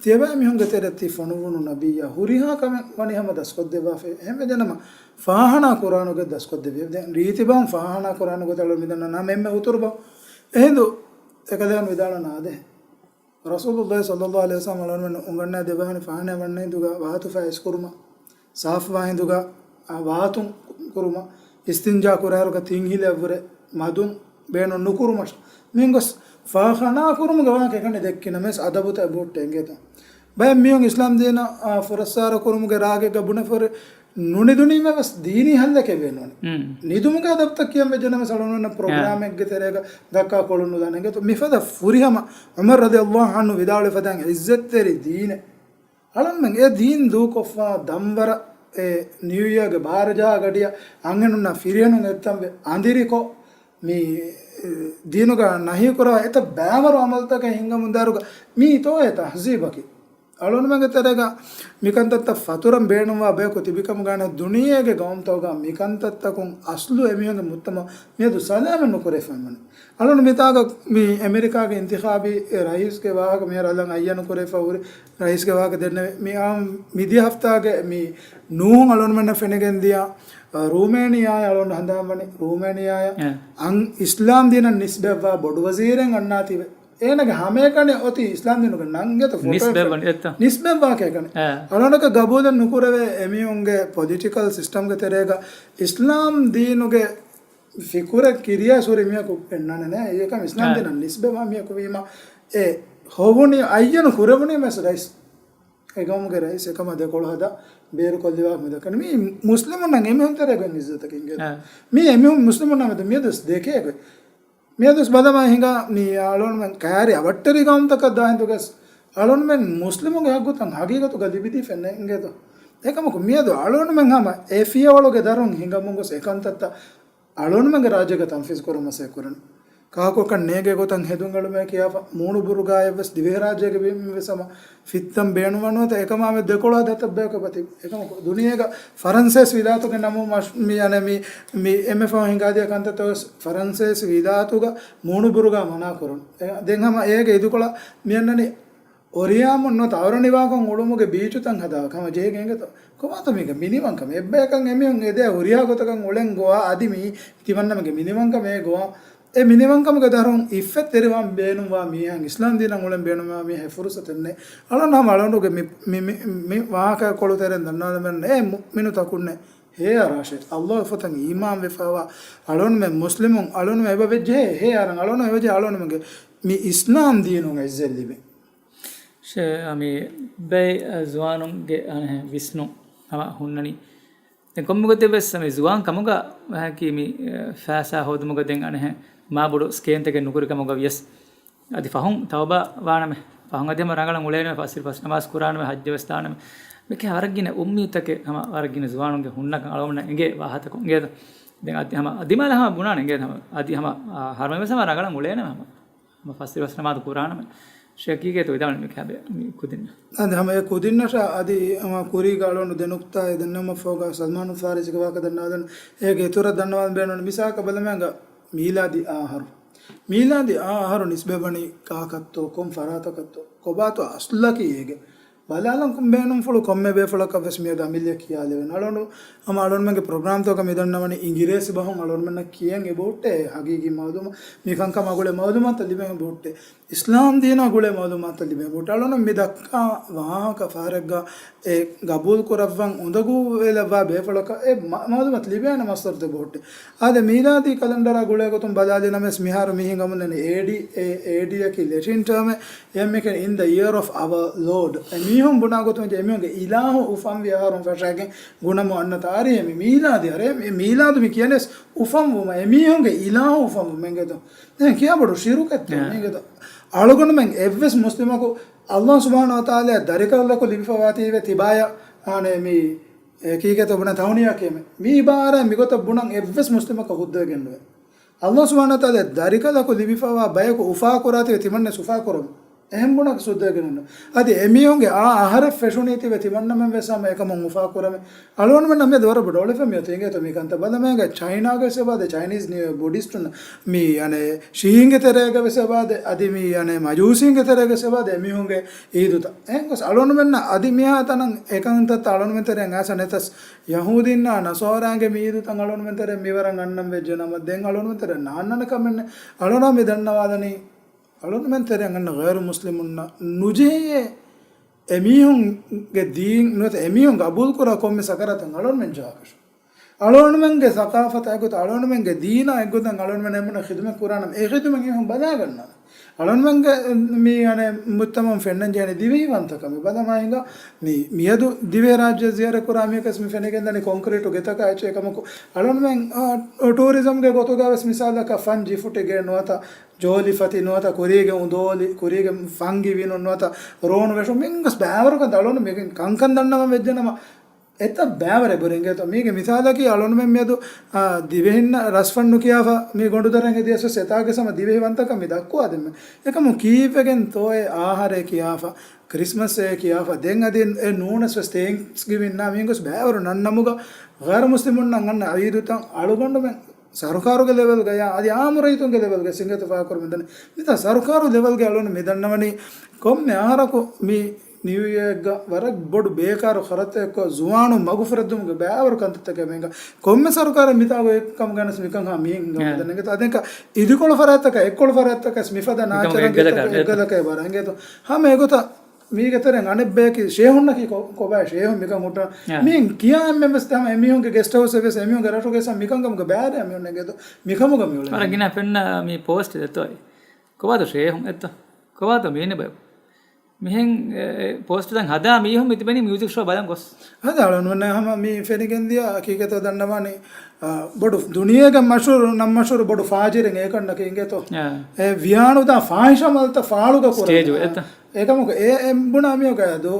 ތިޔަބައިމީހުންގެ ތެރެ ތި ފޮނުވުނު ނަބިއްޔާ ހުރިހާ ކަމެއް ވަނީ ހަމަ ދަސްކޮށްދެއްވާފައި. އެހެންވެއްޖެނަމަ ފާހާނާ ކުރާނުގެ ދަސްކޮށްދެއްވި. ދެން ރީތި ބަހުން ފާހާނާ ކުރާނުގެ ތަޅު މިދަންނަ ނަމެއްމެ އުތުރު ބަހު. އެހިނދު އެކަލޭގެން ވިދާޅަން އާދޭ. ރަސޫލުﷲ ޞައްލަﷲ ޢަލައިހި ވަސައްލަމަ އަޅުގަނޑުމެން އުނގަންނާ ދެ ވާހަކަ ފާހާނާ ވަންނަ ހިނދުގަ ވާތުފާ އިސްކުރުމަށް ސާފުވާ ހިނދުގަ ވާތުން ކުރުމަށް، އިސްތިންޖާ ކުރާއިރުގަ ތިން ހިލައަށްވުރެ މަދުން ބޭނުން ނުކުރުމަށް މިން ގޮސް ފާޚާނާ ކުރުމުގެ ވާހަކަ އެކަނި ދެއްކިނަމަވެސް އަދަބުތައް ބޯއްޓެ އިނގޭތަ؟ ބައެއް މީހުން އިސްލާމް ދީނަށް ފުރައްސާރަ ކުރުމުގެ ރާގެއްގަ ބުނެފަ ހުރި ނުނިދުނީމަވެސް ދީނީ ހައްލެކޭ ބޭނުން. ނިދުމުގެ އަދަބުތައް ކިޔަން ވެއްޖެނަމަވެސް އަޅުގަނޑުމެންނަށް ޕްރޮގްރާމެއްގެ ތެރޭގަ ދައްކާ ކޮޅުން ނުދާނެ އިނގޭތަ؟ މިފަދަ ފުރިހަމަ ޢުމަރު ރަޟިޔަﷲ ޢަންހު ވިދާޅުވެފަދައިން ޢިއްޒަތްތެރި ދީނެއް. އަޅަންމެން އެ ދީން ދޫކޮށްފަ ދަންވަރަށް އެ ނިއު އިޔާގެ ބާރަ ޖަހާ ގަޑިއަށް އަންހެނުންނާ ފިރިހެނުން އެއްތަންވެ އަނދިރިކޮށް، މި، އެ، ދީނުގަ ނަހީކުރާ އެތައް ބައިވަރު ޢަމަލުތަކެއް ހިންގަމުންދާއިރުގަ މީ ތޯއޭ ތަހްޒީބަކީ؟ އަޅުންމެންގެ ތެރޭގަ މިކަންތައްތައް ފަތުރަން ބޭނުންވާ ބަޔަކު ތިބިކަމުގައި ދުނިޔޭގެ ގައުމުތަކުގަ މިކަންތައްތަކުން އަސްލު އެމީހުންގެ މުޖްތަމަޢު މިއަދު ސަލާމަތް ނުކުރެވިފައިވަނީ. އަޅުން މިތާގަ މި އެމެރިކާގެ އިންތިޚާބީ ރައީސްގެ ވާހަކަ މިހާރު އަލަން އައްޔަނު ކުރެވިފަ ހުރި ރައީސްގެ ވާހަކަ ދެންނެވި. މި އާ، މިދިޔަ ހަފްތާގެ މި ނޫން އަޅުންމެންނަށް ފެނިގެންދިޔަ، އަ، ރޫމޭނިއާއަށް އަޅުން ހަނދާންވަނީ. ރޫމޭނިއާއަށް އަ. އަން އިސްލާމް ދީނަށް ނިސްބަތްވާ ބޮޑު ވަޒީރެއް އަންނާތީވެ. އޭނަގެ ހަމައެކަނި އޮތީ އިސްލާމް ދީނުގެ ނަންގެތަ ފޮޓޯ ނިސްބަތްވަނީ އެއްތަ؟ ނިސްބަތްވާކައިކަނި. އަ. އަޅުންނަކަށް ގަބޫލެއް ނުކުރެވޭ އެމީހުންގެ ޕޮލިޓިކަލް ސިސްޓަމްގެ ތެރޭގަ އިސްލާމް ދީނުގެ ފިކުރެއް ކިރިޔާސް ހުރި މީހަކު އެއްނާނެ. އެކަމް އިސްލާމް އަ. ދީނަށް ނިސްބަތްވާ މީހަކު ވީމަ އެ ހޮވުނީ އައްޔަނު ކުރެވުނީ ވެސް ރައީސް. އެ ގައުމުގެ ރައީސް އެކަމަށް ދެކޮޅު ހަދާ ބޭރުކޮށްލިވާ މިދަކަނީ. މީ މުސްލިމުންނަށް އެމީހުން ތެރޭގޮތް އިއްޒަތަކީ އިނގޭ. އަ. މީ އެމީހުން މުސްލިމުންނާ މެދު މިއަދުވެސް ދެކޭ ގޮތް. މިއަދުވެސް ބަލަމާ ހިނގާ މީ އަޅުންމެން ކައިރި އަވަށްޓެރި ގައުމުތަކަށް ދާހިނދުގަސް އަޅުންމެން މުސްލިމުންގެ ހައްގުތައް ހަގީގަތުގަ ލިބިދީފެއް ނޭނގޭތޯ. އެކަމަކު މިއަދު އަޅުންމެން ހަމަ އެ ފިޔަވަޅުގެ ދަރުން ހިނގަމުން ގޮސް އެކަންތައްތައް އަޅުންމެންގެ ރާއްޖޭގަ ތަންފީޒު ކުރަން މަސައްކަތް ކުރަން. ކާކުކަން ނޭނގޭ ގޮތަށް ހެދުން އެޅުމޭ ކިޔާފަ މޫނުބުރުގައި އެއްވެސް ދިވެހިރާއްޖޭގެ ވީމަވެސް ހަމަ ފިއްތަން ބޭނުންވަންވަތަ އެކަމާމެދު ދެކޮޅާ ދަތައް ބަޔަކަށް އެކަމަކު ދުނިޔޭގަ ފަރަންސޭސި ވިލާތުގެ ނަމުން މަޝް-، މި އަނެ މި، މި އެންމެ ފަހު ހިނގާދިޔަ ކަންތައްތައް ވެސް ފަރަންސޭސި ވިލާތުގަ މޫނުބުރުގަ މަނާ ކުރުން. އެ، ދެން ހަމަ އޭގެ އިދިކޮޅަށް މި އަންނަނީ އޮރިޔާމުން ނުވަތަ އަވަރަ ނިވާކޮށް އުޅުމުގެ ބީޗުތައް ހަދާ ކަމަށް ޖެހިގެން އިނގޭތޯ. ކޮބާތޯ މީގެ މިނިވަންކަމެއް؟ އެއްބަޔަކަށް އެމީހުން އެދޭ ހުރިހާ ގޮތަކަށް އުޅެން ގޮވާ އަދި މީ ތިމަންނަމެންގެ މިނިވަންކަމޭ ގޮވާ. އެ މިނިވަންކަމުގެ ދަރުން އިއްފަތްތެރިވާން ބޭނުންވާ މީހާ، އިސްލާމް ދީނަށް އުޅެން ބޭނުންވާ މީހާ އެ ފުރުސަތެއް ނެތް. އަޅުން ހަމަ އަޅުންގެ މި، މި، މި، މި ވާހަކަ ކޮޅު ތެރެއިން ދަންނާލަމެއް ނެތް. އޭ މު، މިނު ތަކުންނެ ހޭ އަރާށޭ. ﷲ ފޮތަށް އީމާން ވެފަވާ އަޅުންމެ މުސްލިމުން އަޅުންމެ އެބަ ވެއްޖެ ހޭ އަރަން އަޅުން އެބަ ޖެ އަޅުންމެގެ މި އިސްލާމް ދީނުން އިއްޒަތް ލިބެ. ޝޭ، މި ބައެއް ޒުވާނުންގެ އަނެހެ ވިސްނުން ހަމަ ހުންނަނީ. ދެން ކޮންމެ ގޮތެއް ވެސް މި ޒުވާން ކަމުގަ ވަހަކީ މި، އެ، ފައިސާ ހޯދުމުގަ ދެން އަނެހެ މާ ބޮޑު ސްކޭންތަކެއް ނުކުރި ކަމުގަ ވިޔަސް އަދި ފަހުން ތައުބާ ވާނަމެ، ފަހުން އަދި ހަމަ ރަނގަޅަށް އުޅޭނަމެ، ފަސް ފަސް ނަމާސް ކުރާނަމެ، ހައްޖަށް ވެސް ދާނަމެ. މިކަހަ ވަރަށް ގިނަ އުއްމީދުތަކެއް ހަމަ ވަރަށް ގިނަ ޒުވާނުންގެ ހުންނަކަން އަޅުގަނޑުމެންނަށް އެނގޭ ވާހަތަކުން އިނގޭތަ؟ ދެން އަދި ހަމަ އަދި މާލެ ހަމަ ބުނާނެ އިނގޭތަ؟ ހަމަ އަދި ހަމަ، އާ، ހަރުމެ ވެސް ހަމަ ރަނގަޅަށް އުޅޭނަމެ ހަމަ. ހަމަ ފަސް ދިވަސް ނަމާދު ކުރާނަމެ. ޝޭޚް ކީކޭތޯ ވިދާޅުވީ މިކަހަ މި ކުދިންނަށް؟ އަދި ހަމަ އެ ކުދިންނަށާ އަދި ހަމަ ކުރީގަ އަޅުން ދެ ނުކްތާއެއް ދަންނަވަމަށްފަހުގަ ސަލްމާނު ފާރިސީގެ ވާހަކަ ދަންނަވާލަން. އޭގެ އިތުރަށް ދަންނަވާލަން ބޭނުން. މިސާލަކަށް ބަލަމޭގަ މީލާދީ އާ އަހަރު. މީލާދީ އާ އަހަރު ނިސްބަތްވަނީ ކާކަށްތޯ، ކޮން ފަރާތަކަށްތޯ، ކޮބާތޯ އަސްލަކީ އޭގެ؟ ބަލާލަން ކުން ބޭނުންފުޅު ކޮންމެ ބޭފުޅަކަށް ވެސް މިއަދު އަމިއްލަ ކިޔާލެވެން. އަޅުން ހަމަ އަޅުންމެންގެ ޕްރޮގްރާމްތަކަށް މި ދަންނަވަނީ އިނގިރޭސި ބަހުން އަޅުންމެންނަށް ކިޔަން އެބަހުއްޓޭ ހަގީގީ މައުލޫމާ، މި ކަންކަމާ ގުޅޭ މައުލޫމާތައް ލިބެން އެބަހުއްޓޭ. އިސްލާމް ދީނާ ގުޅޭ މައުލޫމާތު ލިބޭ ބޮޓު. އަޅުން މި ދައްކާ ވާހަކަ ފަހަރެއްގަ އެ ގަބޫލު ކުރައްވަން އުނދަގޫވެލައްވާ ބޭފުޅަކަށް އެ މަ، މައުލޫމާތު ލިބޭނެ މަސްދަރުތައް ބޮހޮއްޓެ. އާދެ، މީލާދީ ކަލަންޑަރާ ގުޅޭގޮތުން ބަލާލިނަމަވެސް މިހާރު މި ހިނގަމުންދަނީ އޭޑީ، އެ އޭޑީއަކީ ލެޓިން ޓާމެއް، އެހެންމެކަނި in the year of our Lord. އެމީހުން ބުނާ ގޮތުން އެމީހުންގެ އިލާހު އުފަންވި އަހަރުން ފަށާގެން ގުނަމު އަންނަ ތާރީހެއް މި މީލާދީ އަހަރެއް. މި މީލާދު މި ކިޔަނީސް އުފަންވުމަށް، އެމީހުންގެ އިލާހު އުފަންވުމެއް އިނގޭތޯ. ދެން ކިޔާ ބޮޑު ޝިރުކެއްތޯ އެ. މީގެތޯ. އަޅުގަނޑުމެން އެއްވެސް މުސްލިމަކު ﷲ ސުބްޙާނަހޫ ވަތަޢާލާ ދަރިކަލަކު ލިބިފަވާތީވެ ތިބާޔަށް އާނެ މި އެކީގެތޯ ބުނަ ތަހުނިޔާ ކިޔަމެ. މި އިބާރާތް މިގޮތަށް ބުނަން އެއްވެސް މުސްލިމަކަށް ހުއްދަވެގެންނުވޭ. ﷲ ސުބްޙާނަހޫ ވަތަޢާލާ ދަރިކަލަކު ލިބިފަވާ ބަޔަކު އުފާކުރާތީވެ ތިމަންނަ އުފާކުރަމު. އެހެން ބުނަކަށް ސުއްދަވެގެންނު. އަދި އެމީހުންގެ އާ އަހަރެއް ފެށުނީތީވެ ތިމަންނަމެން ވެސް ހަމަ އެކަމުން އުފާކުރަމެ. އަޅުގަނޑުމެންނަށް މިއަދު ވަރަށް ބޮޑު އޮޅިފަ މިއޮތީ އިނގޭތޯ މި ކަންތައް ބަލަމޭގަ ޗައިނާގަ ވެސް އެބާދެ ޗައިނީސް ނިއު އިޔާ ބުޑިސްޓުން މި އަނެ ޝީއިންގެ ތެރޭގަ ވެސް އެބާދެ އަދި މި އަނެ މަޖޫސީންގެ ތެރޭގަ ވެސް އެބާދެ އެމީހުންގެ އީދުތައް. އެހެންގޮސް އަޅުގަނޑުމެންނަށް އަދި މިހާ ތަނަށް އެކަންތައްތައް އަޅުގަނޑުމެން ތެރެއިން އައިސް ނެތަސް ޔަހޫދީންނާ ނަޞާރާގެ މި އީދުތައް އަޅުގަނޑުމެން ތެރެއިން މިވަރަށް އަންނަން ވެއްޖެ ނަމަ ދެން އަޅުގަނޑުމެން ތެރެއިން ނާންނަން ކަމެއް ނެތް. އަޅުގަނޑު މި ދަންނަވާލަނީ އަޅުންމެން ތެރެއަށް އަންނަ ޣައިރު މުސްލިމުންނަށް ނުޖެހޭ އެމީހުންގެ ދީން ނުވަތަ އެމީހުން ގަބޫލުކުރާ ކޮންމެ ސަކަރާތެއް އަޅުންމެން ޖަހާކަށް. އަޅުގަނޑުމެންގެ ސަޤާފަތާ އެއްގޮތަށް، އަޅުގަނޑުމެންގެ ދީނާ އެއްގޮތަށް އަޅުގަނޑުމެން އެންމެނަށް ޚިދުމަތް ކުރާނަމަ، އެ ޚިދުމަތް އެހެން ބަލާގަންނާނެ. އަޅުގަނޑުމެންގެ މި އަނެއް މުޖްތަމަޢުން ފެންނަން ޖެހޭނެ ދިވެހިވަންތަކަމެއް. ބަލަމާ ހިނގާ މި މިއަދު ދިވެހިރާއްޖެ ޒިޔާރަތް ކުރާ މީހަކަސް މި ފެނިގެންދަނީ ކޮންކްރީޓު ގެތަކާ އެއްޗެއް ކަމަކު. އަޅުގަނޑުމެން، އާ، ޓޫރިޒަމްގެ ގޮތުގަވެސް މިސާލަކަށް ފަން ޖިފުޓިގެ ނުވަތަ ޖޯލިފަތި ނުވަތަ ކުރީގެ އުނދޯލި، ކުރީގެ ފަންގި ވިނުން ނުވަތަ ރޯނު ވެށުން މިންގޮސް ބައިވަރުކަން އަޅުގަނޑު މިގެން ކަންކަން ދަންނަވަން ވެއްޖެނަމަ، އެތައް ބައިވަރެއް ބުރި އިނގޭތޯ. މީގެ މިސާލަކީ އަޅުގަނޑުމެން މިއަދު، އާ، ދިވެހިންނަށް ރަސްފަން ނުކިޔާފަ މި ގޮނޑުދަރަން ހެދިޔަސް އެތާގެ ސަމަ ދިވެހި ވަންތަކަން މި ދައްކުވާ ދެންމެ. އެކަމު ކީއްވެގެން ތޯއޭ އާހާރޭ ކިޔާފަ، ކްރިސްމަސްއޭ ކިޔާފަ، ދެން އަދި އެ ނޫނަސް ވެސް ތޭންކްސްގިވިންނާ މީގޮސް ބައިވަރު ނަންނަމުގަ ޣައިރު މުސްލިމުންނަށް އަންނަ އީދުތައް އަޅުގަނޑުމެން ސަރުކާރުގެ ލެވެލްގަޔާ އަދި އާއްމު ރައްޔިތުންގެ ލެވެލްގަ ސިނގޭތެފާކުރަމުންދަނީ. މިތާ ސަރުކާރު ލެވެލްގެ އަޅުން މިދަންނަވަނީ ކޮންމެ އަހަރަކު މި ނިއު އިޔާއެއްގަ ވަރަށް ބޮޑު ބޭކާރު ޚަރަދެއްކޮށް ޒުވާނުން މަގުފުރެއްދުމުގެ ބައިވަރު ކަންތައްތަކެއް މިނގ ކޮންމެ ސަރުކާރެއް މިތާގޮ އެކަމުގަނެސް މިކަން ހާ މިހިނގ އެ. މިދަންނަގެތަ އަދެންކަ އިދިކޮޅު ފަރާތްތަކަށް އެއްކޮޅު ފަރާތްތަކަސް މިފަދަ ނާޗަރަން އެއްގަލަކަށް އެއްގަލަކަށް ވަރަށް އެނގޭތޯ. ހަމަ އެގޮތަށް މީގެ ތެރެއިން އަނެއްބަޔަކީ ޝޭހުންނަކީ ކޮ-، ކޮބާ ޝޭހުން މިކަން ހުއްޓާ. އާ. މިއިން ކިޔާ އެންމެން ވެސް ހަމަ އެމީހުންގެ ގެސްޓް ހައުސް އެއް ވެސް އެމީހުންގެ ރަށުގެ ސަ މިކަންކަމުގެ ބައިވަރެއް މިއޮންނަ އެނގޭތޯ. މިކަމުގަ މިއުޅެނީ. ވަރަށް ގިނަ ފެންނަ މި ޕޯސްޓް ދެތޯ. ކޮބާތޯ ޝޭހުން އެއްތޯ. ކޮބާތޯ މީނެ ބަޔު. މިހެން އެ، އެ، ޕޯސްޓް ދަން ހަދާ މީހުން މިތިބެނީ މިއުޒިކް ޝޯ ބަލަން ގޮސް. ހަދާ އަޅުން ހަމަ މި ފެނިގެން ދިޔަ ހަޤީޤަތަށް ދަންނަވާނީ، އާ، ބޮޑު ދުނިޔޭގެ މަޝްހޫރު، ނަން މަޝްހޫރު ބޮޑު ފާޖިރެއް އޭކަންނަކީ އިނގޭތޯ. އާ. އެ ވިޔާނުދާ ފާހިޝާ މަލްތައް ފާޅުގަ ކުރަން. ސްޓޭޖު އެތަ. އެކަމަކު އެ އެނބުނާ މިއޮގައި އަދު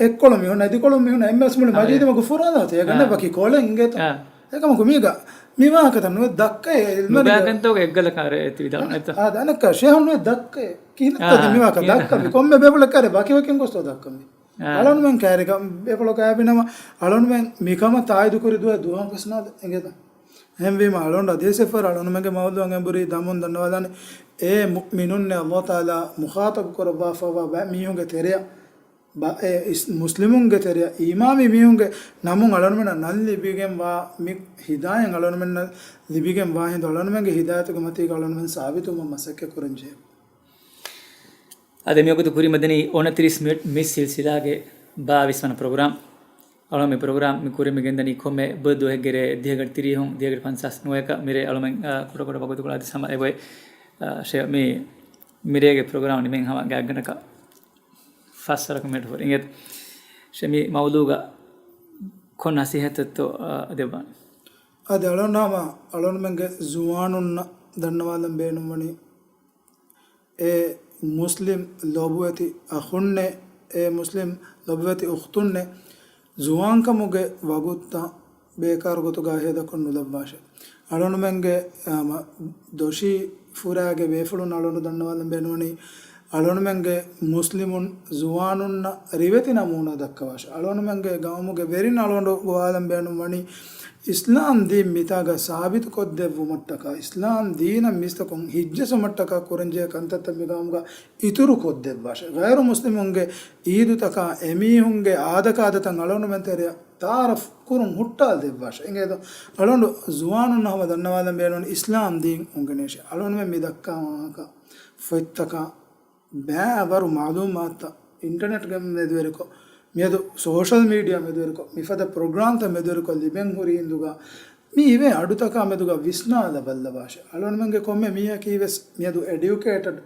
އެއްކޮޅު މިހުން، އެދިކޮޅު މިހުން، އެއްމެސް މުޅި އާ، މަޖީދު އެ. މަގު ފުރާލާތި އެގަނޑެއް އާ. ވަކި ކޮޅެއް އިނގޭތޯ. އާ. އެކަމަކު މީގަ މި ވާހަކަތައް ނުވެ ދައްކައޭ އިލްމެންގެ ނުބައިކަންތޯގެ އެއްގަލަކާރެ އެ ތިވިދާނެ އެތަ. އާ، ދަނެއްކާ ޝޭހުން ނުވެ ދައްކައޭ. ކިހިނެއްތޯ އާ، ދެ މިވާކަ ކިހިނެއް؟ ދައްކަމި ކޮންމެ ބޭފުޅެއް ކާރެ ވަކިވަކިން ގޮސްތޯ ދައްކަމި. އާ. އަޅުންމެން ކާރިގަ ބޭފުޅަކާ އެބިނަމަ އަޅުންމެން މިކަމަށް ތާއީދު ކުރި ދުވަ ދުވަހަކު ވެސް ނާދެ އެނގޭތަ. އެހެންވީމަ އަޅުން އަދޭސެފަރ އަޅުންމެންގެ މައުލޫއަށް އެނބުރި ދަމުން ދަންނަވާލާނެ. އޭ މު-، މިނުންނެ އަﷲ ތަޢާލާ މުޚާޠަބު ކުރައްވާފައިވާ ބައެއް މީހުންގެ ތެރެއަށް ބަ-، އެ އިސް-، މުސްލިމުންގެ ތެރެއަށް އީމާންވި މީހުންގެ ނަމުން އަޅުންމެންނަށް ނަން ލިބިގެން ވާ މި ހިދާޔަތް އަޅުންމެންނަށް ލިބިގެން ވާ ހިނދު އަޅުންމެންގެ ހިދާޔަތުގެ މަތީގަ އަޅުންމެން ސާބިތުވުމަށް މަސައްކަތް ކުރަން ޖެހޭ. އަދި މިވަގުތު ކުރިމަދަނީ އޮނަތިރީސް މިނިޓް މި ސިލްސިލާގެ ބާވީސް ވަނަ ޕްރޮގްރާމް. އަޅުން މި ޕްރޮގްރާމް މި ކުރިމި ގެންދަނީ ކޮންމެ ބުދު ދުވަހެއްގެ ރޭ ދިހަގަޑި ތިރީހުން ދިހަގަޑި ފަންސާސް ނުވައެކަ މިރޭ އަޅުމެން، އާ، ކުޑަކުޑަ ވަގުތުކޮޅާ އަދި ސަމަ އެބޮތް، އާ، ޝެ-، މި މިރޭގެ ޕްރޮގްރާމް ނިމެން ހަމަ ގާތްގަނޑަކަށް ފަސް ވަރަކު މިނެޓް ހުރި އިނގޭތަ. ޝެ މި މައުލޫގަ ކޮން ނަސީހަތެއްތޯ، އާ، ދެއްވާނެ؟ އަދި އަޅުން ހަމަ އަޅުންމެންގެ ޒުވާނުންނަށް ދަންނަވާލަން ބޭނުންވަނީ އޭ މުސްލިމް ލޮބުވެތި އަޚުންނޭ، އޭ މުސްލިމް ލޮބުވެތި އުޚްތުންނޭ، ޒުވާންކަމުގެ ވަގުތުތައް ބޭކާރު ގޮތުގަ ހޭދަކޮށް ނުލައްވާށޭ. އަޅުންމެންގެ، އާ، މަ-، ދޮށީ ފުރާގެ ބޭފުޅުން އަޅުން ދަންނަވާލަން ބޭނުންވަނީ، އަޅުންމެންގެ މުސްލިމުން ޒުވާނުންނަށް ރިވެތި ނަމޫނާ ދައްކަވާށޭ. އަޅުންމެންގެ ގައުމުގެ ވެރިން އަޅުން ގޮވާލަން ބޭނުންވަނީ، އިސްލާމް ދީން މިތާގަ ސާބިތުކޮށްދެއްވުމަށްޓަކާ، އިސްލާމް ދީނަށް މީސްތަކުން ހިއްޖެސުމަށްޓަކާ ކުރަންޖެހޭ ކަންތައްތައް މިގައުމުގަ އިތުރުކޮށްދެއްވާށޭ. ޣައިރު މުސްލިމުންގެ އީދުތަކާ އެމީހުންގެ އާދަކާދަތައް އަޅުގަނޑުމެން ތެރެއަށް ތަޢާރަފް ކުރުން ހުއްޓާލަދެއްވާށޭ. އިނގޭތޯ؟ އަޅުގަނޑު ޒުވާނުންނަށް ހަމަ ދަންނަވާލަން ބޭނުން އިސްލާމް ދީން އުނގެނޭށޭ. އަޅުގަނޑުމެން މި ދައްކާ ވާހަކަ ފޮތްތަކާ ބައިވަރު މަޢުލޫމާތުތައް އިންޓަރނެޓްގެ މެދުވެރިކޮށް، މިއަދު ސޯޝަލް މީޑިއާ މެދުވެރިކޮށް، މިފަދަ ޕްރޮގްރާމްތައް މެދުވެރިކޮށް ލިބެން ހުރި ހިނދުގަ، މި އިވޭ އަޑުތަކާ މެދުގަ ވިސްނާލަބައްލަވާށޭ. އަޅުގަނޑުމެންގެ ކޮންމެ މީހަކީ ވެސް މިއަދު އެޑިއުކޭޓަޑް،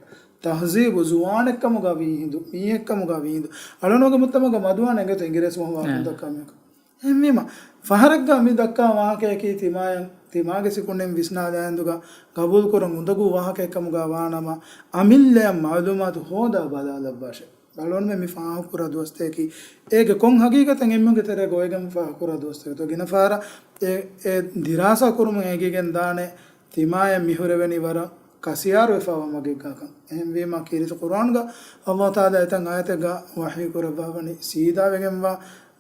ތަހްޒީބު، ޒުވާނެއްކަމުގަ ވީ ހިނދު، މީހެއްކަމުގަ ވީ ހިނދު. އަޅުގަނޑުގެ މުޖްތަމަޢުގަ މަދުވާނެ އިނގޭތޯ އިނގިރޭސި ވަހުން ވާހަކަ އެ. ދައްކާ މީހަކު. އެހެންވީމަ، ފަހަރެއްގަ މި ދައްކާ ވާހަކަޔަކީ ތިމާޔަށް، ތިމާގެ ސިކުނޑިން ވިސްނާލާ ހިނދުގަ ގަބޫލުކުރަން އުނދަގޫ ވާހަކައެއްކަމުގަ ވާނަމަ، އަމިއްލަޔަށް މަޢުލޫމާތު ހޯދާ ބަލާލައްވާށޭ. އަޅުގަނޑުމެން މި ފާހަގަކުރާ ދުވަސްތަކަކީ، އޭގެ ކޮން ހަގީގަތެއް އެންމެންގެ ތެރޭގަ އޮވެގެން ފާހަގަކުރާ ދުވަސްތަކެއްތޯ. ގިނަ ފަހަރަށް އެ، އެ ދިރާސާ ކުރުމުން އެނގިގެން ދާނެ، ތިމާޔަށް މިހުރެވެނީ ވަރަށް ކަސިޔާރުވެފައިވާ މަގެއްގާކަން. އެހެންވީމަ، ކީރިތި ޤުރުއާންގަ އަﷲ ތަޢާލާ އެތައް އާޔަތެއްގަ ވަޙީ ކުރައްވާވަނީ، ސީދާވެގެންވާ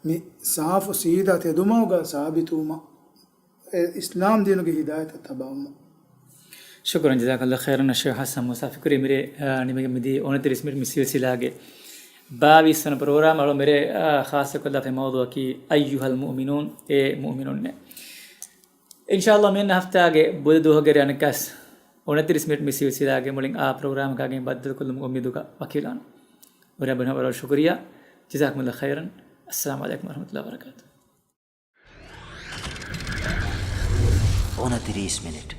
މި ސާފު ސީދާ ތެދުމަގުގަ ސާބިތުވުމަށް، އެ އިސްލާމް ދީނުގެ ހިދާޔަތަށް ތަބާވުމަށް. ޝުކުރަން، ޖަޒާކަﷲ ޚައިރަން. ޝޭޚް ޙަސަން މޫސާ ފިކުރީ މިރޭ، އާ، ނިމިގެން މިދިޔަ އޮނަތިރީސް މިނިޓް މި ސިލްސިލާގެ ބާވީސް ވަނަ ޕްރޮގްރާމް. އަޅު މިރޭ، އާ، ޚާއްޞަކޮށްލާފައި މައުޟޫޢަކީ އައްޔުހަލް މުއުމިނޫން، އޭ މުއުމިނުންނޭ. އިންޝާﷲ މިއަންނަ ހަފްތާގެ ބުދު ދުވަހުގެ ރޭ އަނެއްކާސް އޮނަތިރީސް މިނިޓް މި ސިލްސިލާގެ މުޅިން އާ ޕްރޮގްރާމަކާގެން ބައްދަލުކޮށްލުމުގެ އުއްމީދުގަ ވަކިވެލާނަން. ވަރަށް ބޮޑަށް ޝުކުރިއްޔާ. ޖަޒާކުމުﷲ ޚައިރަން. އައްސަލާމު ޢަލައިކުމް ވަރަޙްމަތުﷲ ވަބަރަކާތުހު. އުނަތިރީސް މިނިޓް.